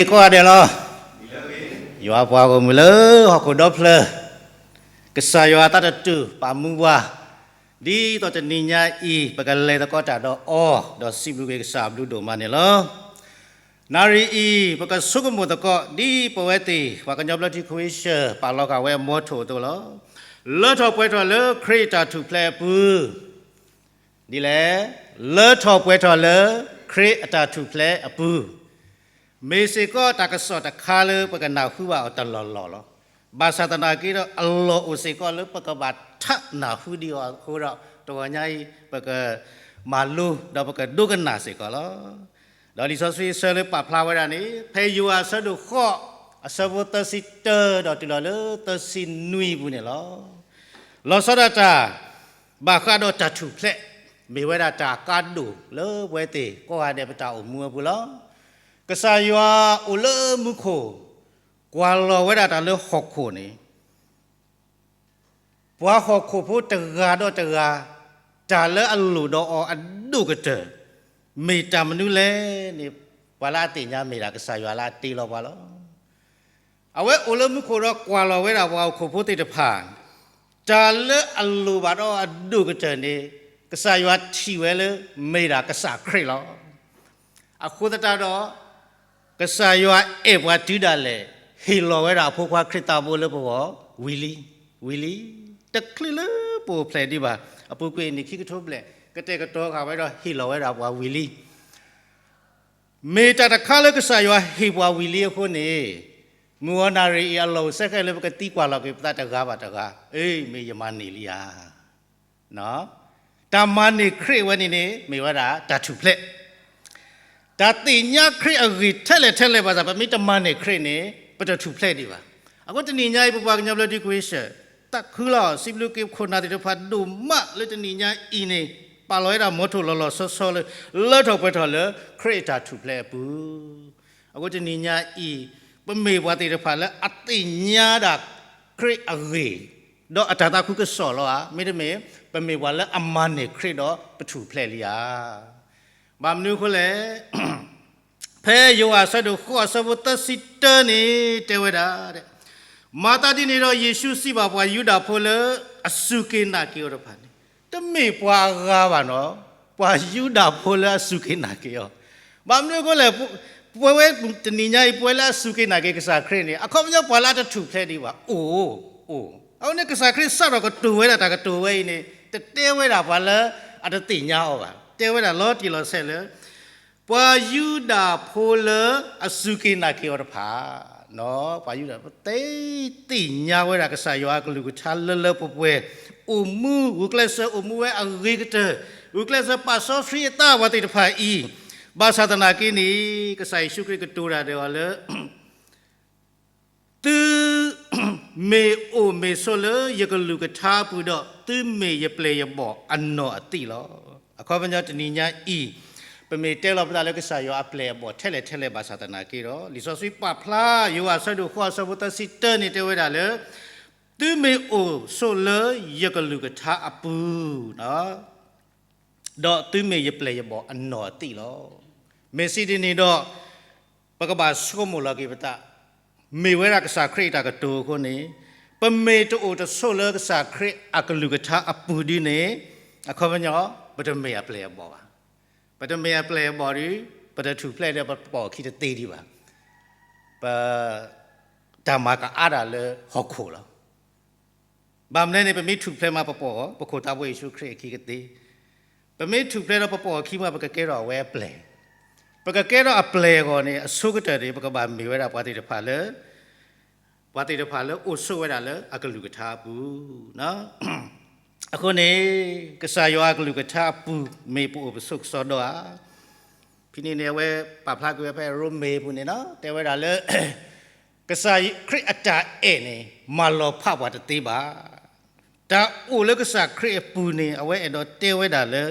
ကိးဂၤဒဲးလီၤ. ယွၤပှၤဂီၢ်မုၢ်လၢဟီၣ်ခိၣ်ဒီဖျၢၣ်, ကစၢ်ယွၤအသးတတူၢ်ပာ်မူပှၤ, ဒ်သိးတနံၤညါအံၤ ပကလဲၤသကိးတၢ်ဒီးအီၤ, ဒီးစံးဘျုးက့ၤကစၢ်အဘျုးဒိၣ်မးန့ၣ်လီၤ. နၣ်ရံၣ်အံၤ ပကဆိကမိၣ်သကိး ဒ်ပဝဲသ့ၣ် ပှၤကညီဘျၢထံခဝ့ၡၢၣ် ပာ်လီၤဃာ်ဝဲအမီထိၣ်အသိးလီၤ. လၢထီၣ်ပှဲၤထီၣ်လၢခရံာ်အတၢ်ထူၣ်ဖျဲးအပူၤ, ဒ်လဲၣ်, လၢထီၣ်ပှဲၤထီၣ်လၢခရံာ်အတၢ်ထူၣ်ဖျဲးအပူၤ, မ့ၢ်စ့ၢ်ကီးတၢ်ကစီၣ်တခါလၢပကနၢ်ဟူဘၣ်အီၤတလီၢ်လီၢ်လီၤ. ဘၣ်ဆၣ်သနာ်က့ဒီး အလီၢ်အိၣ်စ့ၢ်ကီးလၢပကဘၣ်ထးနၢ်ဟူဒံးအီၤအဃိဒီး တဂီၤညါအံၤ ပကမၤလိ ဒီးပကဒိကနၣ်စ့ၢ်ကီးလီၤ. ဒီးလံာ်စီဆှံအဆၢလၢပာ်ဖျါဝဲဒၣ်န့ၣ် ဖဲယိၤဟၣ်အဆၢဒိၣ်ဃိး အဆၢဖိသၢဆံတၢ ဒီးတုၤလီၤလၢသၢဆံနွံအပူၤန့ၣ်လီၤ. လီၤဆီဒၣ်တၢ် ဘၣ်ဃးဒီးတၢ်ထူၣ်ဖျဲး မ့ၢ်ဝဲဒၣ်တၢ်ကါဒိၣ်လၢပဝဲသ့ၣ်ကိးဂၤဒဲးပတၢ်အိၣ်မူအပူၤလီၤ. ကစၢ်ယွၤအိၣ်လၢမူခိၣ် ကွၢ်လီၤဝဲဒၣ်တၢ်လၢဟီၣ်ခိၣ်န့ၣ် ပှၤဟီၣ်ခိၣ်ဖိတဂၤဒီးတဂၤ တၢ်လၢအလိၣ်ဒီးအီၤအဒိၣ်ကတၢၢ် မ့ၢ်တၢ်မနုၤလဲၣ်န့ၣ် ပှၤလၢအသ့ၣ်ညါမ့ၢ်ဒၣ်ကစၢ်ယွၤလၢအတ့လီၤပှၤလီၤ. အဝဲအိၣ်လၢမူခိၣ်ဒီးကွၢ်လီၤဝဲဒၣ်ပှၤဟီၣ်ခိၣ်ဖိသ့ၣ်တဖၣ် တၢ်လၢအလိၣ်ဘၣ်ဒီးအဒိၣ်ကတၢၢ်န့ၣ် ကစၢ်ယွၤထံၣ်ဝဲလၢမ့ၢ်ဒၣ်ကစၢ်ခရံာ်လီၤ. အဃိသတးဒီး ကစၢ်ယွၤအဲၣ်ပှၤတုၤဒၣ်လဲာ် ဟ့ၣ်လီၤဝဲဒၣ်အဖိခွါခရံာ်သးဘိလၢပဂီၢ် ဝံၤလံ, ဝံၤလံ, တချုးလၢပအိၣ်ဖျဲၣ်ဒံးဘၣ် အပူၤကွံာ်အနံၣ်ခံကထိဘျဲၣ် ကတဲာ်ကတီၤဃာ်ဝဲဒီးဟ့ၣ်လီၤဝဲဒၣ်ပှၤဝံၤလံ. မ့ၢ်တၢ်တခါလၢကစၢ်ယွၤဟ့ၣ်ပှၤဝံၤလံအဃိန့ၣ် မုၢ်ဂီၤနၣ်ရံၣ်အံၤအလီၢ်အိၣ်စဲဃဲးလၢ ပကသံကွၢ်လီၤက့ၤပသးတဂၤဘၣ်တဂၤ, အ့ မ့ၢ်ယမၤန့ၢ်လံဧါ. တၢ်မၤန့ၢ်ခရံာ်ဝဲန့ၣ်န့ၣ် မ့ၢ်ဝဲဒၣ်တၢ်ထူၣ်ဖျဲး, တၢ်သ့ၣ်ညါခရံာ်အဂ့ၢ်ထဲလဲၣ်ထဲလဲၣ်ဘၣ်ဆၣ် ပမ့ၢ်တမၤန့ၢ်ခရံာ်န့ၣ် ပတထူၣ်ဖျဲးဒံးဘၣ်. အဃိတနံၤညါအံၤ ပပှၤကညီဘျၢထံခဝ့ၡၢၣ် သးခုလီၤ စံးဘျုးက့ၤခိၣ်နၢ်သ့ၣ်တဖၣ်ဒိၣ်မးလၢတနံၤညါအံၤန့ၣ် ပာ်လီၤဝဲဒၣ်မီထိၣ်လီၤလီၤဆီဆီလၢ လၢထီၣ်ပှဲၤထီၣ်လၢခရံာ်အတၢ်ထူၣ်ဖျဲးအပူၤ. အဃိတနံၤညါအံၤ ပမ့ၢ်ပှၤသ့ၣ်တဖၣ်လၢအသ့ၣ်ညါဒၣ်ခရံာ်အဂ့ၢ် ဒီးအတၢ်သးခုကစီၣ်လီၤဧါ, မ့တမ့ၢ် ပမ့ၢ်ပှၤလၢအမၤန့ၢ်ခရံာ်ဒီးပထူၣ်ဖျဲးလံဧါ. ဘၣ်မနုၤအဃိလဲၣ်, ဖဲယိၤဟၣ်အဆၢဒိၣ်ဃိးအဆၢဖိသၢဆံတၢန့ၣ် တဲဝဲဒၣ်, မၤသးဒ်န့ၣ်ဒီး ယ့ၣ်ၡူးစံးဘၣ်ပှၤယူဒၤဖိလၢအစူၢ်က့ၤနာ်က့ၤအီၤတဖၣ်န့ၣ်, တမ့ၢ်ပှၤအဂၤဘၣ်နီၤ, ပှၤယူဒၤဖိလၢအစူၢ်က့ၤနာ်က့ၤအီၤ. ဘၣ်မနုၤအဃိလဲၣ်, ပဝဲတနံၤညါအံၤ ပဝဲလၢအစူၢ်က့ၤနာ်က့ၤကစၢ်ခရံာ်န့ၣ် အခီပညီပှၤလၢအတထူၣ်ဖျဲးဒံးဘၣ် အိၣ်, အိၣ်. အဃိန့ၣ် ကစၢ်ခရံာ်စးထီၣ်ကတိၤဝဲဒၣ်တၢ်ကတိၤဝဲအံၤန့ၣ် တတဲဝဲဒၣ်ပှၤလၢအတသ့ၣ်ညါအီၤဘၣ်, တဲဝဲဒၣ်လီၤတံၢ်လီၤဆဲးလၢ ပှၤယူဒၤဖိလၢအစူၢ်က့ၤနာ်က့ၤအီၤတဖၣ်, ပှၤယူဒၤဖိသ့ၣ်ညါဝဲဒၣ်ကစၢ်ယွၤအကလုၢ်ကထါလၢလၢပှဲၤပှဲၤ, အိၣ်မူ ဂုာ်ကျဲးစၢးအိၣ်မူဝဲအဂ့ၤကတၢၢ်, ဂုာ်ကျဲးစၢးပာ်စီဆှံအသးပှၤသ့ၣ်တဖၣ်အံၤ, ဘၣ်ဆၣ်သနာ်က့န့ၣ် ကစၢ်ယ့ၣ်ၡူးခရံာ်ကတိၤတၢ်ဒီးအီၤလၢ သု မ့ၢ်အိၣ်မ့ၢ်ဆိးလၢယကလုၢ်ကထါအပူၤဒီး သုမ့ၢ်ယပျဲၢ်ယဘီၣ်အနီၢ်အသံးလီၤ. အခီပညီတနံၤညါအံၤ, ပမ့ၢ်တဲလီၤပသးလၢကစၢ်ယွၤအပျဲၢ်အဘီၣ်ထဲလဲၣ်ထဲလဲၣ်ဘၣ်ဆၣ်သနာ်က့ဒီး လံာ်စီဆှံပာ်ဖျါ ယိၤဟၣ်အဆၢဒိၣ်ဃိးအဆၢဖိသၢဆံတၢန့ၣ်တဲဝဲဒၣ်လၢ သုမ့ၢ်အိၣ်ဆိးလၢယကလုၢ်ကထါအပူၤ ဒီးသုမ့ၢ်ယပျဲၢ်ယဘီၣ်အနီၢ်အသံးလီၤ. မ့ၢ်စံးဒ်န့ၣ်ဒီး ပကဘၣ်ဆိကမိၣ်လီၤက့ၤပသး, မ့ၢ်ဝဲဒၣ်ကစၢ်ခရံာ်အတၢ်ကတိၤအဃိန့ၣ်, ပမ့ၢ်တအိၣ်တဆိးလၢကစၢ်ခရံာ်အကလုၢ်ကထါအပူၤဒ်န့ၣ်, အခီပညီ ပတမ့ၢ်အပျဲၢ်အဘီၣ်ဘၣ်. ပတမ့ၢ်အပျဲၢ်အဘီၣ်ဒီး ပတထူၣ်ဖျဲးဒီးပပိာ်အခံတသ့ဒံးဘၣ်. ပ တၢ်မၤကအါတၢ်လၢဟီၣ်ခိၣ်လီၤ. ဘၣ်မနုၤန့ၣ် ပမ့ၢ်ထူၣ်ဖျဲးမးပပိာ် ပခိၣ်သးဘိယ့ၣ်ၡူးခရံာ်အခံကသ့, ပမ့ၢ်ထူၣ်ဖျဲးဒီးပပိာ်အခံမး ပကကဲထီၣ်အဝဲအပျဲၢ်, ပကကဲထီၣ်အပျဲၢ်အဂီၢ်န့ၣ် အဆိကတၢၢ်န့ၣ် ပကဘၣ်မ့ၢ်ဝဲဒၣ်ပှၤသ့ၣ်တဖၣ်လၢ ပှၤသ့ၣ်တဖၣ်လၢအိၣ်ဆိးဝဲဒၣ်လၢအကလုၢ်ကထါအပူၤ အဃိန့ၣ် ကစၢ်ယွၤအကလုၢ်ကထါအပူၤ မ့ၢ်ပအိၣ်ပဆိးကစီဒီဧါ. ဖဲန့ၣ်န့ၣ် အဝဲပာ်ဖျါကွံာ်ဝဲဖဲရိမ့ၤအပူၤန့ၣ်လီၤ. တဲဝဲဒၣ်လၢ ကစၢ်ခရံာ်အတၢ်အဲၣ်န့ၣ် မၤလီၤဖးပှၤတသ့ဘၣ်. တၢ်အိၣ်လၢကစၢ်ခရံာ်အပူၤန့ၣ် အဝဲအဲၣ်ဒိးတဲဝဲဒၣ်လၢ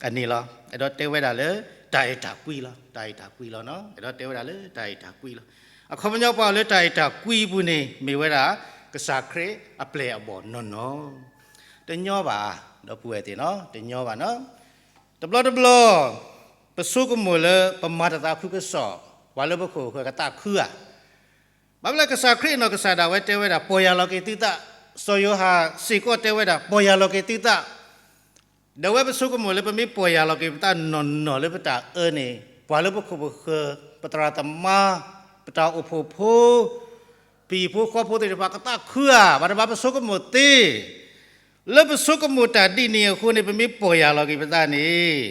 အန့ၣ်လီၤ. အဲၣ်ဒိးတဲဝဲဒၣ်လၢ တၢ်အဲၣ်တၢ်ကွံလီၤ. တၢ်အဲၣ်တၢ်ကွံလီၤ. အဲၣ်ဒိးတဲဝဲဒၣ်လၢတၢ်အဲၣ်တၢ်ကွံလီၤ. အခီပညီပှၤအိၣ်လၢတၢ်အဲၣ်တၢ်ကွံအပူၤန့ၣ် မ့ၢ်ဝဲဒၣ် ကစၢ်ခရံာ်အပျဲၢ်အဘီၣ်နီၢ်နီၢ်. တညီဘၣ်, ဒီပုၢ်ဝဲၢ်သ့ၣ်နီၤ, တညီဘၣ်နီၤ. တဘျီတဘျီ ပဆိကမိၣ်လၢပမၤတၢ်သးခုကစီၣ် ပှၤလၢပခိၣ်ပဃၢၤကသးခုဧါ. ဘၣ်မနုၤလဲၣ် ကစၢ်ခရံာ်နီၢ်ကစၢ်ဒၣ်ဝဲတဲဝဲဒၣ် ပီၢ်ယၢ်လီၤက့ၤသုသး, စီၤယိၤဟၣ်စ့ၢ်ကီးတဲဝဲဒၣ် ပီၢ်ယၢ်လီၤက့ၤသုသး ဒီးဝဲပဆိကမိၣ်လၢပမ့ၢ်ပီၢ်ယၢ်လီၤက့ၤပသးနီၢ်နီၢ်လၢပတၢ်အၢန့ၣ် ပှၤလၢပခိၣ်ပဃၢၤ ပသရၣ်သမါ ပတၢ်အိၣ်ဖှိၣ်ဖိ ပဟံၣ်ဖိဃီဖိသ့ၣ်တဖၣ်ကသးခုဧါ, ဘၣ်တဘၣ်ပဆိကမိၣ်သ့, လၢပဆိကမိၣ်တၢ်ဒ်န့ၣ်အဃိန့ၣ် ပမ့ၢ်ပီၢ်ယၢ်လီၤက့ၤပသးန့ၣ်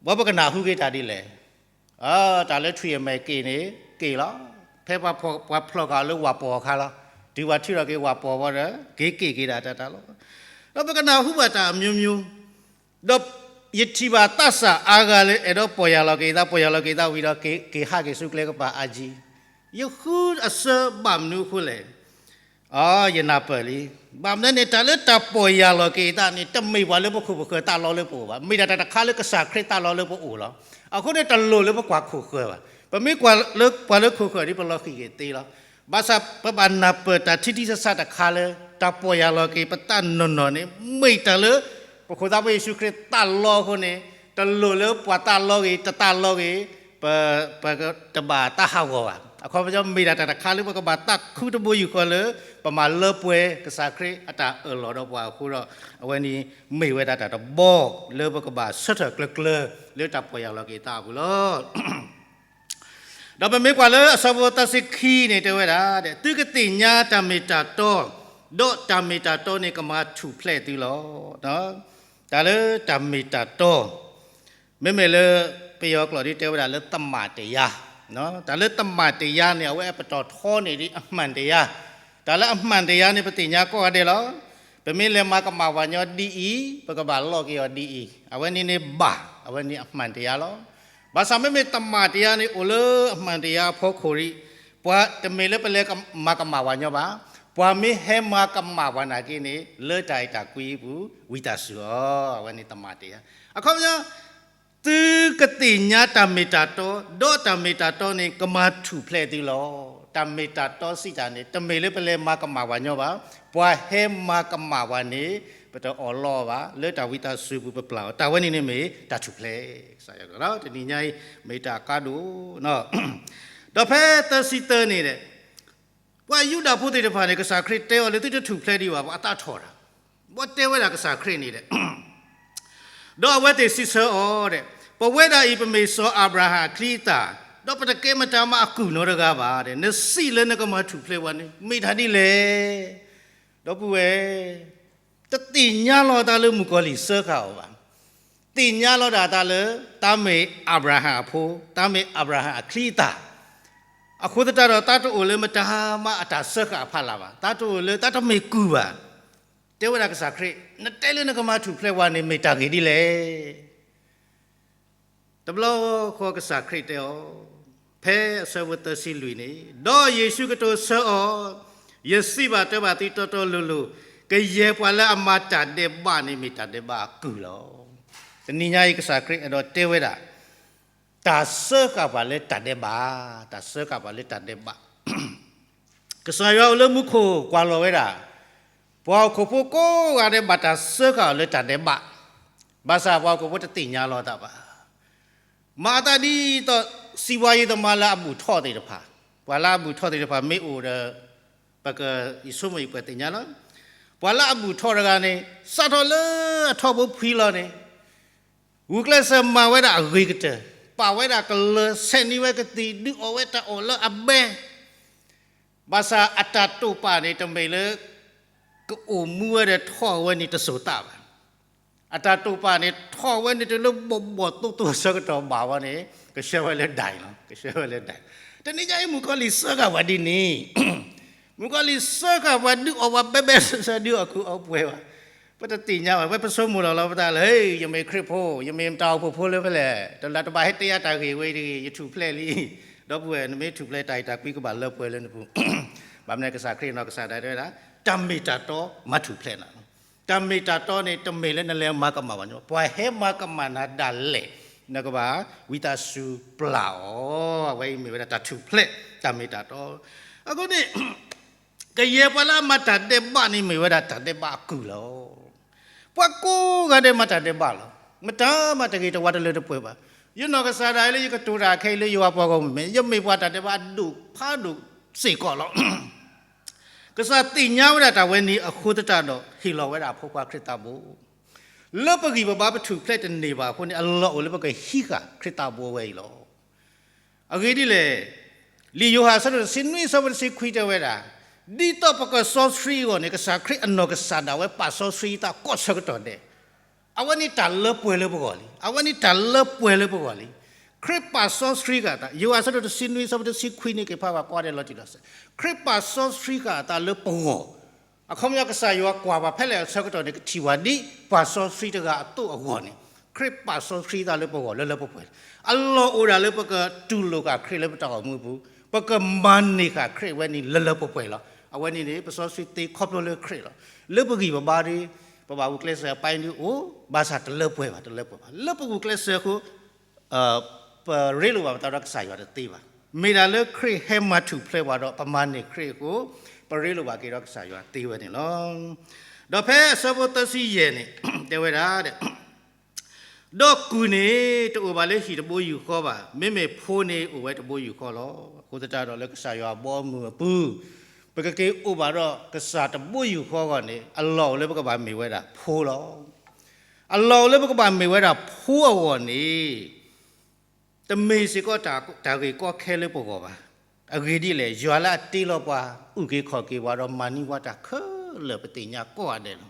ဘၣ်ပကနၢ်ဟူက့ၤတၢ်ဒ်လဲၣ်. တၢ်လၢထွံၣ်အမဲာ်က့ၤန့ၣ် က့ၤလီၤ. ဖဲပှၤဖျီၣ်ဃာ်လၢဝၣ်ပီၢ်အခါလီၤ. တုၤပှၤထုးထီၣ်က့ၤဝၣ်ပီၢ်ဝံၤဒီး က့ၤက့ၤက့ၤဒၣ်တၢ်တၢ်လီၤ. ဒီးပကနၢ်ဟူဘၣ်တၢ်အမျိုးမျိုး, ဒီးယထံၣ်ဘၣ်သးစၢ်အါဂၤလၢအဲၣ်ဒိးပီၢ်ယၢ်လီၤက့ၤသး ပီၢ်ယၢ်လီၤက့ၤသးဝံၤဒီး က့ၤဟးက့ၤဆူကျဲကပၤအါကံ. ယဃုအစၢဘၣ်မနုၤအဃိလဲၣ်. ယနၢ်ပၢၢ်လံ. ဘၣ်မနုၤန့ၣ် တၢ်လၢတၢ်ပီၢ်ယၢ်လီၤက့ၤသးန့ၣ် တမ့ၢ်ပှၤလၢပခိၣ်ပဃၢၤသးလီလၢပအိၣ်ဘၣ်. မ့ၢ်ဒၣ်တၢ်တခါလၢကစၢ်ခရံာ်သးလီလၢပအိၣ်လီၤ. အဃိန့ၣ် တလိၣ်လၢပကွၢ်ခိၣ်ဃၢၤဘၣ်. ပမ့ၢ်ကွၢ်လၢပှၤလၢခိၣ်ဃၢၤဒီး ပလီၤဃံၤက့ၤသ့လီၤ. ဘၣ်ဆၣ်ပဘၣ်နၢ်ပၢၢ်တၢ်ထံထံဆးဆးတခါလၢ တၢ်ပီၢ်ယၢ်လီၤက့ၤပသးနီၢ်နီၢ်န့ၣ် မ့ၢ်တၢ်လၢ ပခိၣ်သးဖိယ့ၣ်ၡူးခရံာ်သးလီအဃိန့ၣ် တလိၣ်လၢပှၤသးလီဂ့ၤ တသးလီဂ့ၤ ပ ပတဘၣ်သးဟးဂီၤဘၣ်. အခီပညီမ့ၢ်ဒၣ်တၢ်တခါလၢ ပကဘၣ်သးခုတဘိယူၢ်ဃီလၢ ပမၤလၢပှဲၤကစၢ်ခရံာ်အတၢ်အၢၣ်လီၤဒီးပှၤအဃိဒီး အဝဲန့ၣ်မ့ၢ်ဝဲဒၣ်တၢ်တဘီလၢပကဘၣ်ဆၢထၢၣ်ကျၢၤကျၢၤလၢတၢ်ပီၢ်ယၢ်လီၤက့ၤသးအပူၤလီၤ. ဒီးပမ့ၢ်ကွၢ်လၢအဆၢဖိသၢဆံခံန့ၣ်တဲဝဲဒၣ်, သုကသ့ၣ်ညါတၢ်မ့ၢ်တၢ်တီ, ဒီးတၢ်မ့ၢ်တၢ်တီန့ၣ်ကမၤထူၣ်ဖျဲးသုလီၤ. တၢ်လၢတၢ်မ့ၢ်တၢ်တီ မ့မ့ၢ်လၢပယီၤကျိာ်ဒ်တဲဝဲဒၣ်လၢသမ္မာတရား, တၢ်လၢသမ္မာတရားန့ၣ် အဝဲအပတီၢ်ထီန့ၣ်ဒ်အမှန်တရား, တၢ်လၢအမှန်တရားန့ၣ် ပသ့ၣ်ညါကိးဂၤဒဲးလီၤ. ပမ့ၢ်လဲၤမၤကမၣ်ပှၤညီဒ်အံၤ ပကဘၣ်လီၢ်က့ၤအီၤဒ်အံၤ, အဝဲန့ၣ်န့ၣ်ဘၣ်, အဝဲန့ၣ်အမှန်တရားလီၤ. ဘၣ်ဆၣ်မ့မ့ၢ်သမ္မာတရားန့ၣ် အိၣ်လၢအမှန်တရားအဖီခိၣ်ဒံး, ပှၤတမ့ၢ်လၢပလဲၤမၤကမၣ်ပှၤညီဘၣ်, ပှၤမ့ၢ်ဟဲမၤကမၣ်ပှၤနာ်က့န့ၣ် လၢတၢ်အဲၣ်တၢ်ကွံအပူၤ ဝံသးစူၤအီၤ, အဝဲန့ၣ်သမ္မာတရား. အခီပညီ သုကသ့ၣ်ညါတၢ်မ့ၢ်တၢ်တီ, ဒီးတၢ်မ့ၢ်တၢ်တီန့ၣ် ကမၤထူၣ်ဖျဲးသုလီၤ. တၢ်မ့ၢ်တၢ်တီစံးတၢ်န့ၣ် တမ့ၢ်လၢပလဲၤမၤကမၣ်ပှၤညီဘၣ်, ပှၤဟဲမၤကမၣ်ပှၤန့ၣ် ပတအီၣ်လီအီၤဘၣ်, လၢတၢ်ဝံသးစူၤပူၤပပျၢ်အီၤ, တၢ်ဝဲန့ၣ်န့ၣ်မ့ၢ်တၢ်ထူၣ်ဖျဲး, ကစၢ်ယွၤ, တနံၤညါအံၤ မ့ၢ်တၢ်အကါဒိၣ်, ဒီးဖဲသၢဆံသၢန့ၣ်ဒီး ပှၤယူဒၤဖိသ့ၣ်တဖၣ်န့ၣ် ကစၢ်ခရံာ်တဲအီၤလၢသုတထူၣ်ဖျဲးဒံးဘၣ်, ပှၤအသးထီၣ်တၢ်, ဘၣ်တဲဝဲဒၣ်ကစၢ်ခရံာ်န့ၣ်ဒီး ဒီးအဝဲသ့ၣ်စံးဆၢအီၤဒီး, ပဝဲဒၣ်အံၤပမ့ၢ်စီၤအၤဘြၤဟၣ်အချံအသၣ်, ဒီးပတကဲမတၤမးအကုၢ်နီတဂၤဘၣ်ဒီး နစံးလၢနကမၤထူၣ်ဖျဲးပှၤန့ၣ် မ့ၢ်တၢ်ဒ်လဲၣ်. ဒီပုၢ်ဝဲၢ်, တသ့ၣ်ညါလီၤအသးလၢမုၣ်ကီၤလံၢ်စၢဃာ်အီၤဘၣ်. သ့ၣ်ညါလီၤဒၣ်အသးလၢ တၢ်မ့ၢ်အၤဘြၤဟၣ်အဖိ, တၢ်မ့ၢ်အၤဘြၤဟၣ်အချံအသၣ်, အဃိသတးဒီး တၢ်တအိၣ်လၢမတၤမးအတၢ်စၢဃာ်အဖီလာ်ဘၣ်, တၢ်တအိၣ်လၢတၢ်တမ့ၢ်ကုၢ်ဘၣ်. တဲဝဲဒၣ်ကစၢ်ခရံာ်, နတဲလၢနကမၤထူၣ်ဖျဲးပှၤန့ၣ် မ့ၢ်တၢ်ဂ့ၢ်ဒ်လဲၣ်. တဘျီဃီကစၢ်ခရံာ်တဲအီၤ, ဖဲအဆၢဖိသၢဆံလွံၢ်န့ၣ်, ဒီးယ့ၣ်ၡူးကတိၤဆၢအီၤ, ယစံးဘၣ်တဲဘၣ်သုတီတီလိၤလိၤ, ကယဲၢ်ပှၤလၢအမၤတၢ်ဒဲးဘးန့ၣ် မ့ၢ်တၢ်ဒဲးဘးအကုၢ်လီၤ. တနံၤညါအံၤ ကစၢ်ခရံာ်အဲၣ်ဒိးတဲဝဲဒၣ် တၢ်စၢဃာ်ပှၤလၢတၢ်ဒဲးဘး, တၢ်စၢဃာ်ပှၤလၢတၢ်ဒဲးဘး ကစၢ်ယွၤအိၣ်လၢမူခိၣ်ကွၢ်လီၤဝဲဒၣ်, ပှၤဟီၣ်ခိၣ်ဖိကိးဂၤဒဲးဘၣ်တၢ်စၢဃာ်အီၤလၢတၢ်ဒဲးဘး, ဘၣ်ဆၣ်ပှၤဟီၣ်ခိၣ်ဖိတသ့ၣ်ညါလီၤအသးဘၣ်. မၤအသးဒ်သိး စီးပွားရေးသမားလၢအဘူၣ်ထီၣ်သ့ၣ်တဖၣ်, ပှၤလၢအဘူၣ်ထီၣ်သ့ၣ်တဖၣ်မ့ၢ်အိၣ်ဒီး ပကယဆိကမိၣ်အံၤပှၤသ့ၣ်ညါလီၤ. ပှၤလၢအဘူၣ်ထီၣ်တဂၤန့ၣ် စးထီၣ်လၢအထီဘိဖှံလီၤန့ၣ် ဂုာ်ကျဲးစၢးမၤဝဲဒၣ်အဂ့ၤကတၢၢ်, ပာ်ဝဲဒၣ်ကလၢၤ ဆဲးန့ၢ်ဝဲကသံၣ် ဒုးအီၣ်ဝဲတၢ်အီၣ်လၢအဘဲ, ဘၣ်ဆၣ်အတၢ်တိာ်ပာ်န့ၣ် တမ့ၢ်လၢ ကအိၣ်မူဝဲဒီးထီၣ်ဝဲန့ၣ်တစိၤသးဘၣ်. အတၢ်တိာ်ပာ်န့ၣ် ထီၣ်ဝဲန့ၣ်တုၤလၢဘီၣ်ဘီၣ်သိသိအဆၢကတီၢ်ဘၣ်ဝဲန့ၣ် ကဆှၢဝဲလၢဒၣ်အံၤလီၤ, ကဆှၢဝဲလၢဒၣ်အံၤ. တနံၤညါအံၤ မုၣ်ကီၤလံၢ်စၢဃာ်ပှၤဒ်န့ၣ် မုၣ်ကီၤလံၢ်စၢဃာ်ပှၤဒုးအီၣ်ပှၤဘဲဘဲဆှဲဆှဲ ဒုးအီၣ်ခုအီၣ်ပှဲၤဘၣ်. ပတသ့ၣ်ညါဘၣ်, ပဆိကမိၣ်လီၤလီၤပသးလၢ ယမ့ၢ်ခရံာ်ဖိ, ယမ့ၢ်တၢ်အိၣ်ဖှိၣ်ဖိလၢဖဲလဲၣ်, တလၢတဘၣ်ဟဲတဲယၤတၢ်ဂ့ၢ်ဝဲတဂ့ၤ, ယထူၣ်ဖျဲးလံ. ဒီပုၢ်ဝဲၢ်, နမ့ၢ်ထူၣ်ဖျဲးတၢ်အံၤတၢ်ကွံကဘၣ်လၢပှဲၤလၢနပူၤ. ဘၣ်မနုၤကစၢ်ခရံာ်နီၢ်ကစၢ်ဒၣ်တဲဝဲဒၣ်, တၢ်မ့ၢ်တၢ်တီမၤထူၣ်ဖျဲးနၤလီၤ. တၢ်မ့ၢ်တၢ်တီန့ၣ် တမ့ၢ်လၢနလဲၤမၤကမၣ်ပှၤညီ, ပှၤဟဲမၤကမၣ်နၤဒၣ်လဲာ်, နကဘၣ်ဝံသးစူၤပျၢ်အီၤ, အဝဲအံၤမ့ၢ်ဝဲဒၣ်တၢ်ထူၣ်ဖျဲး တၢ်မ့ၢ်တၢ်တီ. အဃိန့ၣ် ကယဲၢ်ပှၤလၢအမၤတၢ်ဒဲးဘးန့ၣ် မ့ၢ်ဝဲဒၣ်တၢ်ဒဲးဘးအကုၢ်လီၤ. ပှၤကိးဂၤဒဲးမၤတၢ်ဒဲးဘးလီၤ. မတၤမၤတဂ့ၤတဝါတလၢတပှဲၤဘၣ်. ယနီၢ်ကစၢ်ဒၣ်အံၤလၢယကတိၤတၢ်ခဲအံၤလၢယွၤပှၤဂီၢ်မုၢ်မဲာ် ယမ့ၢ်ပှၤတၢ်ဒဲးဘးအဒိၣ်ဖးဒိၣ်စ့ၢ်ကီးလီၤ. ကစၢ်သ့ၣ်ညါဝဲဒၣ်တၢ်ဝဲန့ၣ်အဃိသတးဒီး ဟ့ၣ်လီၤဝဲဒၣ်အဖိခွါခရံာ်သးဘိ လၢပဂံၢ်ပဘါပထူၣ်ဖျဲးတန့ၢ်ဘၣ်အဃိန့ၣ် အလီၢ်အိၣ်လၢပကဟံးဃာ်ခရံာ်သးဘိဝဲအံၤလီၤ. အဂ့ၢ်ဒ်လဲၣ်, လံာ်ယိၤဟၣ်အဆၢဒိၣ်တဆံနွံအဆၢဖိတဆံခွံတဲဝဲဒၣ်, ဒ်သိးပကစီဆှံအဂီၢ်န့ၣ် ကစၢ်ခရံာ်အနီၢ်ကစၢ်ဒၣ်ဝဲပာ်စီဆှံသးကိးဆၢကတီၢ်ဒဲး, အဝဲန့ၣ်တၢ်လၢပှဲၤလၢပဂီၢ်လံ, အဝဲန့ၣ်တၢ်လၢပှဲၤလၢပဂီၢ်လံ. ခရံာ်ပာ်စီဆှံဃာ်သး, ယိၤဟၣ်အဆၢဒိၣ်တဆံနွံအဆၢဖိတဆံခွံန့ၣ် က့ၤဖးဘၣ်ကိးဂၤဒဲးလီၤတံၢ်လီၤဆဲး, ခရံာ်ပာ်စီဆှံဃာ်အသးလၢပဂီၢ် အခီပညီကစၢ်ယွၤကွၢ်ပှၤဖဲလဲၣ်အဆၢကတီၢ်န့ၣ် ကထံၣ်ဝဲဒ်ပှၤစီဆှံတဂၤအသိးအဂီၢ်န့ၣ်, ခရံာ်ပာ်စီဆှံသးလၢပဂီၢ်လၢလၢပှဲၤပှဲၤ, အလီၢ်အိၣ်ဒၣ်လၢပကတူၢ်လိာ်ဃာ်ခရံာ်လၢပတၢ်အိၣ်မူအပူၤ, ပကမၤန့ၢ်ဃာ်ခရံာ်ဝဲန့ၣ်လၢလၢပှဲၤပှဲၤလီၤ. အဝဲန့ၣ်န့ၣ် ပစီဆှံသ့ခီဖျိလၢခရံာ်လီၤ. လၢပဂံၢ်ပဘါဒီး ပဘၣ်ဂုာ်ကျဲးစၢးအပိုင်းဒ်အိၣ်, ဘၣ်ဆၣ်တလၢပှဲၤဘၣ်, တလၢပှဲၤဘၣ်. လၢပဂုာ်ကျဲးစၢးအဃိ ပရ့လိာ်ဘၣ်ပသးဒီးကစၢ်ယွၤတသ့ဘၣ်. မ့ၢ်ဒၣ်လၢခရံာ်ဟဲမၤထူၣ်ဖျဲးပှၤဒီး ပမၤန့ၢ်ခရံာ်အဃိ, ပရ့လိာ်ဘၣ်က့ၤဒီးကစၢ်ယွၤသ့ဝဲန့ၣ်လီၤ. ဒီးဖဲအဆၢဖိသၢဆံယဲၢ်န့ၣ် တဲဝဲဒၣ်, ဒီးကုၢ်န့ၣ် တအိၣ်ဘၣ်လၢဟံၣ်တဘိယူၢ်ဃီဘၣ်, မ့မ့ၢ်ဖိန့ၣ်အိၣ်ဝဲတဘိယူၢ်ဃီလီၤ. အဃိသတးဒီးလၢကစၢ်ယွၤအဘီအမုၢ်အပူၤ, ပကက့ၤအိၣ်ဘၣ်ဒီးကစၢ်တဘိယူၢ်ဃီအဂီၢ်န့ၣ် အလီၢ်အိၣ်လၢပကဘၣ်မ့ၢ်ဝဲဒၣ်ဖိလီၤ. အလီၢ်အိၣ်လၢပကဘၣ်မ့ၢ်ဝဲဒၣ်ဖိအဂီၢ်န့ၣ် တမ့ၢ်စ့ၢ်ကီးတၢ်ဂ့ၢ်ကီခဲလၢပဂီၢ်ဘၣ်. အဂ့ၢ်ဒ်လဲၣ်, ယွၤလၢအတ့လီၤပှၤ အုၣ်က့ၤခီၣ်က့ၤပှၤဒီးမၤန့ၢ်ပှၤတၢ်ခဲလၢာ် ပသ့ၣ်ညါကိးဂၤဒဲးလီၤ.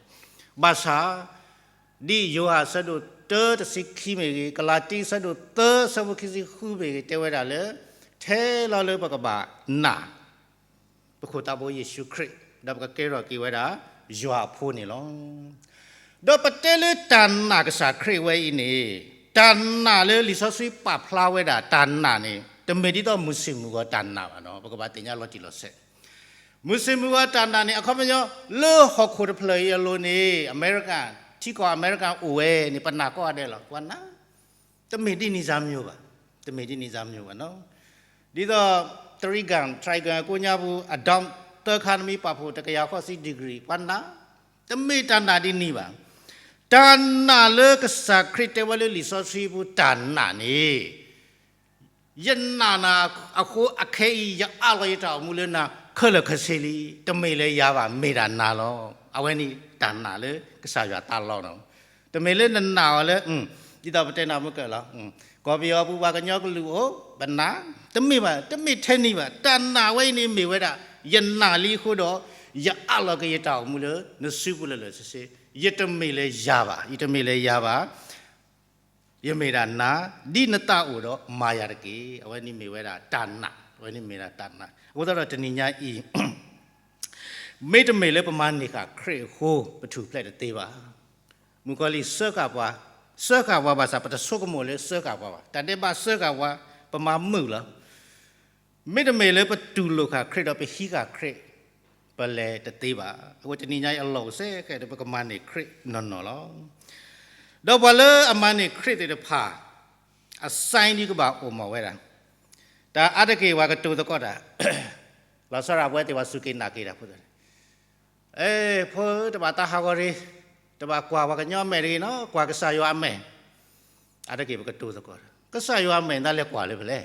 ဘၣ်ဆၣ် ဒ်ယိၤဟၣ်အဆၢဒိၣ်တၢတဆံခံမ့ၢ်ဂ့ၤ, ကလၤတံအဆၢဒိၣ်သၢအဆၢဖိခံဆံဃုမ့ၢ်ဂ့ၤ တဲဝဲဒၣ်လၢ ထဲလီၤလၢပကဘၣ်နာ် ပခိၣ်သးဘိယ့ၣ်ၡူးခရံာ်, ဒီးပကကဲထီၣ်က့ၤဝဲဒၣ် ယွၤအဖိန့ၣ်လီၤ. ဒီးပတဲလၢတၢ်နာ်ကစၢ်ခရံာ်ဝဲအံၤန့ၣ်, တၢ်နာ်လၢလံာ်စီဆှံပာ်ဖျါဝဲဒၣ်တၢ်နာ်န့ၣ် တမ့ၢ်ဒ်သိးမုၢ်ဆ့ၣ်မုၢ်ဂီၤတၢ်နာ်ဘၣ်နီၤ, ပကဘၣ်သ့ၣ်ညါလီၤတံၢ်လီၤဆဲး. မုၢ်ဆ့ၣ်မုၢ်ဂီၤတၢ်နာ်န့ၣ် အခီပညီ လၢဟီၣ်ခိၣ်တဖျၢၣ်အံၤအလိၤန့ၣ် အမဲရကၤ, ထံကီၢ်အမဲရကၤအိၣ်ဝဲန့ၣ် ပနာ်ကိးဂၤဒဲးလီၤ, ပှၤနာ် တမ့ၢ်ဒ်န့ၣ်စၢ်မံၤဘၣ်, တမ့ၢ်ဒ်န့ၣ်စၢ်မံၤဘၣ်နီၤ. ဒ်သိး three gun, triangle အကိးညါပူၤ အ dome သၢခါနမံၤပာ်ဖှိၣ် တကယၤဃိးဆံ degree ပှၤနာ်, တမ့ၢ်တၢ်နာ်ဒ်န့ၣ်ဘၣ်. တၢ်နာ်လၢကစၢ်ခရံာ်တဲဝဲလၢလံာ်စီဆှံပူၤတၢ်နာ်န့ၣ် ယနာ်နၤအဃိ အခဲအံၤ ယအးလီၤယတၢ်အိၣ်မူလၢနၤ ခဲလၢာ်ခဲဆ့လံ, တမ့ၢ်လၢယၤဘၣ်, မ့ၢ်ဒၣ်နၤလီၤ. အဝဲန့ၣ်တၢ်နာ်လၢကစၢ်ယွၤတၢ်လီၤနီၤ. တမ့ၢ်လၢနနာ်အီၤလၢ ဒ်သိးပတဲနၢ်မုၢ်ကၢၢ်လီၤ, ကီၢ်ပယီၤပူၤပှၤကညီကလုာ်အိၣ် ပနာ်, တမ့ၢ်ဘၣ်, တမ့ၢ်ထဲန့ၣ်ဘၣ်. တၢ်နာ်ဝဲအံၤန့ၣ်မ့ၢ်ဝဲဒၣ် ယနာ်လံအဃိဒီး ယအးလီၤက့ၤယတၢ်အိၣ်မူလၢနစုပူၤလၢလၢာ်ဆ့ဆ့, ယတမ့ၢ်လၢယၤဘၣ်, ယတမ့ၢ်လၢယၤဘၣ်. ယမ့ၢ်ဒၣ်နၤ, ဒ်နသးအိၣ်ဒီးမၤယၤတက့ၢ်. အဝဲန့ၣ်မ့ၢ်ဝဲဒၣ်တၢ်နာ်, အဝဲန့ၣ်မ့ၢ်ဒၣ်တၢ်နာ်. အဃိသတးဒီးတနံၤညါအံၤ မ့တမ့ၢ်လၢပမၤန့ၢ်ဃာ်ခရံာ်အဃိ ပထူၣ်ဖျဲးတသ့ဘၣ်. မုၣ်ကီၤလံၢ်စၢဃာ်ပှၤ, စၢဃာ်ပှၤဘၣ်ဆၣ် ပတဆိကမိၣ်လၢစၢဃာ်ပှၤဘၣ်. တၢ်ဒဲးဘးစၢဃာ်ပှၤ, ပမၤမုာ်လီၤ. မ့တမ့ၢ်လၢပတူၢ်လိာ်ဃာ်ခရံာ်ဒီးပဟံးဃာ်ခရံာ်, ပလဲၤတသ့ဘၣ်. အဃိတနံၤညါအံၤအလီၢ်အိၣ်စ့ၢ်ကီးဒီး ပကမၤန့ၢ်ခရံာ်နီၢ်နီၢ်လီၤ. ဒီးပှၤလၢအမၤန့ၢ်ခရံာ်သ့ၣ်တဖၣ် အ sign ဒ်ကဘၣ်အိၣ်မးဝဲဒၣ်. တၢ်အါတက့ၢ်ပှၤကတိၤသကိးတၢ်, လီၤဆီဒၣ်ပဝဲသ့ၣ်ပှၤစူၢ်က့ၤနာ်က့ၤတၢ်ဖိသ့ၣ် အဲ ဖိဧၢ တဘၣ်သးဟးဂီၤရ့ၣ်, တဘၣ်ကွၢ်ပှၤကညီအမဲာ်တဂ့ၤနီၤ, ကွၢ်ကစၢ်ယွၤအမဲာ်. အါတက့ၢ်ပကတိၤသကိး, ကစၢ်ယွၤအမဲာ်နလဲၤကွၢ်လၢဖဲလဲၣ်.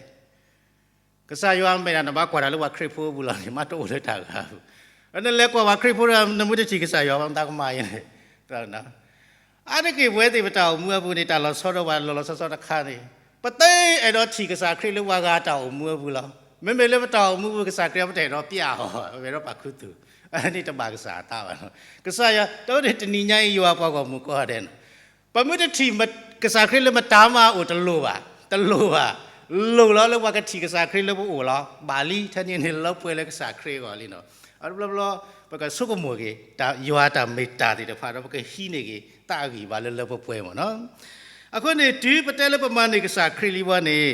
ကစၢ်ယွၤအမဲာ်ဒၣ် နဘၣ်ကွၢ်တၢ်လၢပှၤခရံာ်ဖိအပူၤလီၤန့ၣ် မ့ၢ်တအိၣ်လၢတၢ်ဂၤအပူၤ. နလဲၤကွၢ်ပှၤခရံာ်ဖိဒီး နမ့ၢ်တထံၣ်ကစၢ်ယွၤဘၣ် မတၤကမၤယၤန့ၣ် အါတက့ၢ်ပဝဲသ့ၣ်ပတၢ်အိၣ်မူအပူၤန့ၣ် တၢ်လီၤဆီဒိၣ်ပှၤလီၤလီၤဆီဆီတခါန့ၣ်, ပသ့အဲၣ်ဒိးထံၣ်ကစၢ်ခရံာ်လၢပှၤဂၤတၢ်အိၣ်မူအပူၤလီၤ. မ့မ့ၢ်လၢပတၢ်အိၣ်မူပူၤ ကစၢ်ခရံာ်ပတအဲၣ်ဒိးပျဲအီၤ, ပအဲၣ်ဒိးပာ်ခူသူၣ်, အန့ၣ်တဘၣ်ကစၢ်အသးဘၣ်လီၤ. ကစၢ်ယွၤ တၢ်ဝဲန့ၣ်တနံၤညါအံၤ ယွၤပှၤဂီၢ်မုၢ်ကိးဂၤဒဲးန့ၣ် ပမ့ၢ်တထံၣ်ကစၢ်ခရံာ်လၢမတၤမၤအိၣ်တလိၣ်ဘၣ်, တလိၣ်ဘၣ်, လိၣ်လီၤလၢပှၤကထံၣ်ကစၢ်ခရံာ်လၢပအိၣ်လီၤ. ဘၣ်လံ ထဲန့ၣ်န့ၣ် လၢပှဲၤလၢကစၢ်ခရံာ်အဂီၢ်လံနီၤ. အတဘျီဘျီ ပကဆိကမိၣ်က့ၤ ယွၤတၢ်မ့ၢ်တၢ်သ့ၣ်တဖၣ်ဒီး ပကဟံးန့ၢ်က့ၤ သးအဂံၢ်ဘါလၢလၢပှဲၤပှဲၤမ့ၢ်နီၤ. အဃိန့ၣ် တုၤပတဲလၢပမၤန့ၢ်ကစၢ်ခရံာ်လံဝဲန့ၣ်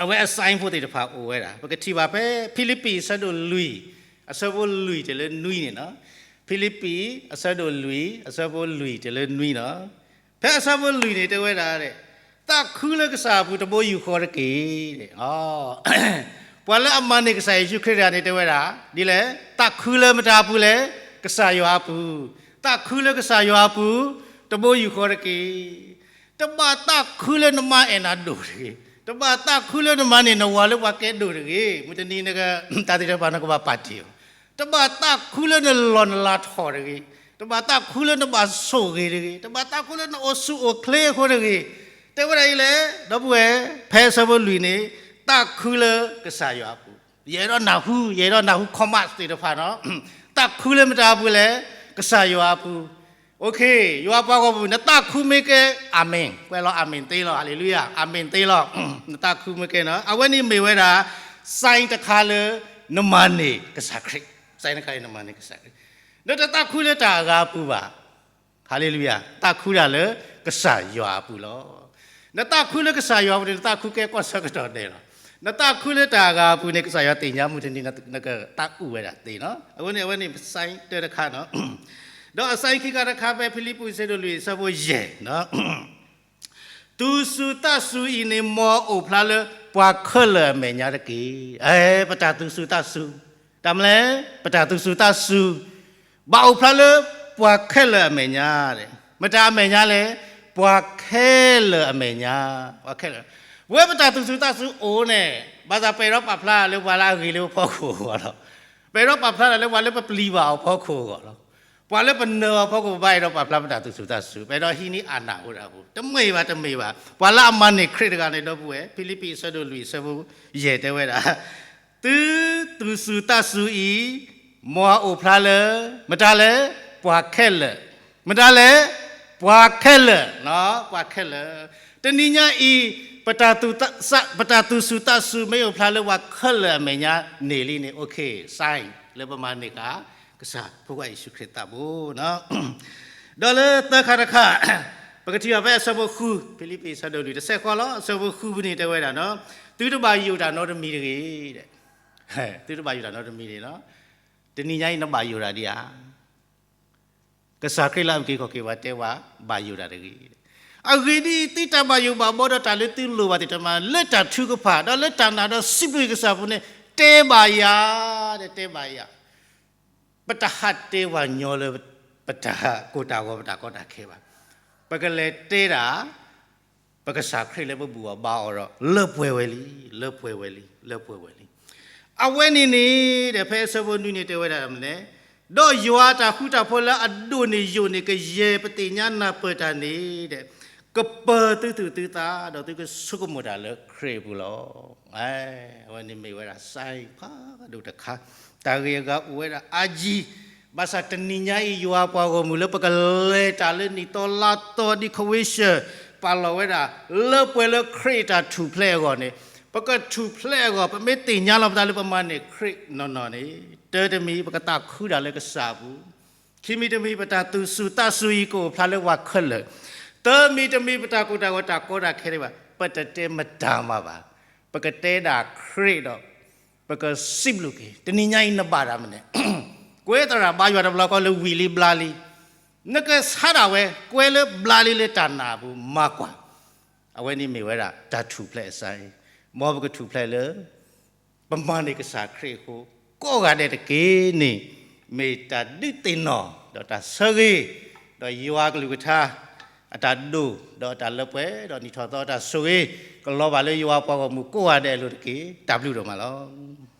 အဝဲအ sign ဖိသ့ၣ်တဖၣ်အိၣ်ဝဲဒၣ်. ပကထံၣ်ဘၣ်ဖဲ ဖံလံးပံၤ အဆၢဒိၣ်လွံၢ် အဆၢဖိလွံၢ်တုၤလၢနွံန့ၣ်နီၤ. ဖံလံးပံၤ အဆၢဒိၣ်လွံၢ် အဆၢဖိလွံၢ်တုၤလၢနွံနီၤ. ဖဲအဆၢဖိလွံၢ်န့ၣ် တဲဝဲဒၣ်, သးခုလၢကစၢ်အပူၤတဘိယူၢ်ဃီတက့ၢ်. ပှၤလၢအမၤန့ၢ်ကစၢ်ယ့ၣ်ၡူးခရံာ်တဂၤန့ၣ် တဲဝဲဒၣ် ဒ်လဲၣ်, သးခုလၢမတၤအပူၤလဲၣ်, ကစၢ်ယွၤအပူၤ. သးခုလၢကစၢ်ယွၤအပူၤ တဘိယူၢ်ဃီတက့ၢ်. တဘၣ်သးခုလၢနမၤအဲၣ်နၤဒိၣ်တဂ့ၤ, တဘၣ်သးခုလၢနမၤန့ၢ်နဝၤလၢပှၤကဲဒိၣ်တဂ့ၤ, မုၢ်တနံၤနက တၢ်သ့ၣ်တဖၣ်နကဘၣ်ပာ်တ့ၢ်အီၤ, တဘၣ်သးခုလၢနလီၢ်နလၤထီၣ်တဂ့ၤ, တဘၣ်သးခုလၢနဘၣ်ဆိၣ်ဂ့ၤတဂ့ၤ, တဘၣ်သးခုလၢနအိၣ်ဆူၣ်အိၣ်ချ့အဃိတဂ့ၤ, တဲဝဲဒၣ်အံၤလဲၣ်, ဒီပုၢ်ဝဲၢ်, ဖဲအဆၢဖိလွံၢ်န့ၣ်, သးခုလၢကစၢ်ယွၤအပူၤ, ယအဲၣ်ဒိးနၢ်ဟူ, ယအဲၣ်ဒိးနၢ်ဟူ comments သ့ၣ်တဖၣ်နီၤ, သးခုလၢမတၤအပူၤလဲၣ်, ကစၢ်ယွၤအပူၤ ယွၤပှၤဂီၢ်မုၢ် နသးခုမ့ၢ်ကဲ amen, ကွဲးလီၤ amen သ့လီၤ, hallelujah, amen သ့လီၤ, နသးခုမ့ၢ်ကဲနီၤ, အဝဲန့ၣ်မ့ၢ်ဝဲဒၣ် sign တခါလၢ နမၤန့ၢ်ကစၢ်ခရံာ်, sign တခါလၢနမၤန့ၢ်ကစၢ်ခရံာ်, နတသးခုလၢတၢ်အဂၤအပူၤဘၣ်, hallelujah, သးခုဒၣ်လၢကစၢ်ယွၤအပူၤလီၤ. နသးခုလၢကစၢ်ယွၤအပူၤန့ၣ် နသးခုကဲကီၢ်ဆၢကတီၢ်ဒဲးလီၤ. နသးခုလၢတၢ်အဂၤအပူၤန့ၣ် ကစၢ်ယွၤသ့ၣ်ညါမုၢ်တနံၤ နကသးအုးဝဲဒၣ်သ့နီၤ, အဝဲန့ၣ် အဝဲန့ၣ် sign တၢတခါနီၤ, ဒီးအ sign ခံခါတခါဖဲဖံလံးပံးအဆၢဒိၣ်လွံၢ်အဆၢဖိယဲၢ်နီၤ, သူၣ်စူၤသးစူၤအံၤန့ၣ် မ်အအိၣ်ဖျါလၢပှၤခဲလၢာ်အမဲာ်ညါတက့ၢ်. အဲ ပတၢ်သူၣ်စူၤသးစူၤ, တၢ်မနုၤလဲၣ်, ပတၢ်သူၣ်စူၤသးစူၤ, ဘၣ်အိၣ်ဖျါလၢပှၤခဲလၢာ်အမဲာ်ညါ, မတၤအမဲာ်ညါလဲၣ်, ပှၤခဲလၢာ်အမဲာ်ညါ, ပှၤခဲလၢာ်, ပဝဲပတၢ်သူၣ်စူၤသးစူၤအိၣ်န့ၣ်, ဘၣ်ဆၣ်ပအဲၣ်ဒိးပာ်ဖျါလၢပှၤလၢအဂ့ၤလၢပဖီခိၣ်အဂီၢ်လီၤ. ပအဲၣ်ဒိးပာ်ဖျါလၢပှၤလၢပပျံၤဘၣ်အီၤဖီခိၣ်အဂီၢ်လီၤ. ပှၤလၢပနၢၤအီၤဖီခိၣ် ပဘၣ်အဲၣ်ဒိးပာ်ဖျါပတၢ်သူၣ်စူၤသးစူၤ, ပအဲၣ်ဒိးဟံးန့ၢ်အနၢ်အိၣ်ဒၣ်အပူၤ, တမ့ၢ်ဘၣ်, တမ့ၢ်ဘၣ်. ပှၤလၢအမၤန့ၢ်ခရံာ်တဂၤန့ၣ် ဒီပုၢ်ဝဲၢ်, ဖံလံးပံးအဆၢဒိၣ်လွံၢ်အဆၢဖိယဲၢ်တဲဝဲဒၣ်, သုသူၣ်စူၤသးစူၤအံၤ, မ်အအိၣ်ဖျါလၢ, မတၤလဲၣ်, ပှၤခဲလၢာ်, မတၤလဲၣ်, ပှၤခဲလၢာ်, ပှၤခဲလၢာ်. တနံၤညါအံၤ, ပတၢ်သူၣ်စူၤသးစူၤ မ့ၢ်အိၣ်ဖျါလၢပှၤခဲလၢာ်အမဲာ်ညါန့ၢ်လံန့ၣ်, okay, sign လၢပမၤန့ၢ်ဃာ် ကစၢ်ဖိခွါယ့ၣ်ၡူးခရံာ်သးဘိ. ဒီးလၢသၢခါတခါ, ပကထံၣ်ဘၣ်ဖဲအဆၢဖိဃု, ဖံလံးပံးအဆၢဒိၣ်လွံၢ် တဆဲးဃီလီၤ, အဆၢဖိဃုပူၤန့ၣ်တဲဝဲဒၣ်, သုတဘၣ်ယိၣ်တၢ်နီတမံၤတဂ့ၤ, သုတဘၣ်ယိၣ်တၢ်နီတမံၤန့ၣ်လီၤ. တနံၤညါအံၤနဘၣ်ယိၣ်တၢ်ဒံးဧါ. ကစၢ်ခရံာ်လၢအမ့ၢ်က့ၤခီၣ်က့ၤပှၤတဲဝဲ, ဘၣ်ယိၣ်တၢ်တဂ့ၤ. အဂ့ၢ်ဒ်အံၤ, သုတၢ်ဘၣ်ယိၣ်ဘၣ်ဘီဒီးတၢ်လၢသုလိၣ်ဘၣ်သ့ၣ်တဖၣ် လၢတၢ်ထုကဖၣ်, ဒီးလၢတၢ်နာ်ဒီးစံးဘျုးကစၢ်အပူၤန့ၣ်, တဲဘၣ်ယၤ, တဲဘၣ်ယၤ. ပတဟးတဲပှၤညီလၢပတၢ်ကိၢ်တၢ်ဂီၤ ပတၢ်ကီတၢ်ခဲဘၣ်. ပကလဲၤတဲဒၣ် ပကစၢ်ခရံာ်လၢပဘူၣ်အီၤဘါအီၤဒီး လၢပှဲၤဝဲလံ, လၢပှဲၤဝဲလံ, လၢပှဲၤဝဲလံ. အဝဲန့ၣ်န့ၣ်, ဒီးဖဲအဆၢဖိနွံန့ၣ်တဲဝဲဒၣ်မနုၤလဲၣ်, ဒီးယွၤအတၢ်ဃူတၢ်ဖိးလၢအဒိၣ်န့ၢ်ယိာ်န့ၢ် ကယဲၢ်ပသ့ၣ်ညါနၢ်ပၢၢ်တၢ်န့ၣ်, ကပၢၤသုသူၣ်သုသး, ဒီးသုကဆိကမိၣ်တၢ်လၢခရံာ်အပူၤလီၤ. အဝဲန့ၣ်မ့ၢ်ဝဲဒၣ် sign ဖးဒိၣ်တခါ, တၢ်ဂ့ၢ်အဂၤအိၣ်ဝဲဒၣ်အါယံၤ, ဘၣ်ဆၣ်တနံၤညါအံၤ ယွၤပှၤဂီၢ်မုၢ်လၢပကလဲၤတၢ်လၢနံၣ်သီလါသီ ဒ်ခဝ့ၡၢၣ် ပာ်လီၤဝဲဒၣ်, လၢပှဲၤလၢခရံာ်အတၢ်ထူၣ်ဖျဲးအဂီၢ်န့ၣ်, ပကထူၣ်ဖျဲးအဂီၢ် ပမ့ၢ်သ့ၣ်ညါလီၤပသးလၢပမၤန့ၢ်ခရံာ်နီၢ်နီၢ်န့ၣ်, တၢတမံၤ ပကသးခုဒၣ်လၢကစၢ်အပူၤ, ခံမံၤတမံၤ ပတၢ်သူၣ်စူၤသးစူၤအံၤကအိၣ်ဖျါလၢပှၤခဲလၢာ်, သၢမံၤတမံၤ ပတၢ်ကိၢ်တၢ်ဂီၤတၢ်ကီတၢ်ခဲန့ၣ်ဘၣ် ပတတဲမတၤမးဘၣ်. ပကတဲဒၣ်ခရံာ်ဒီး ပကစံးဘျုးက့ၤ, တနံၤညါအံၤနဘၣ်တၢ်မနုၤလဲၣ်, ကွဲးသရၣ်ဘါယွၤတဘျီဃီလၢဝံၤလံဘျါလံ, နကဆါဒၣ်ဝဲ, ကွဲးလၢဘျါလံလၢတၢ်နာ်အပူၤ မၤကွၢ်, အဝဲန့ၣ်မ့ၢ်ဝဲဒၣ် တၢ်ထူၣ်ဖျဲးအစါအံၤ, မ်ပကထူၣ်ဖျဲးလၢ ပမၤန့ၢ်ကစၢ်ခရံာ်အဃိ ကိးဂၤဒဲးတက့ၢ်န့ၣ်, မ့ၢ်တၢ်ဒုးသ့ၣ်နီၣ် ဒီးတၢ်ဆၢဂ့ၤ, ဒီးယွၤအကလုၢ်ကထါ အတၢ်ဒိၣ်, ဒီးအတၢ်လၢပှဲၤ, ဒီးနံၣ်ထီၣ်သီအတၢ်ဆိၣ်ဂ့ၤ, ကလီၤဘၣ်လၢယွၤပှၤဂီၢ်မုၢ်ကိးဂၤဒဲးအလိၤတက့ၢ်. တၢ်ဘျုးဒိၣ်မးလီၤ.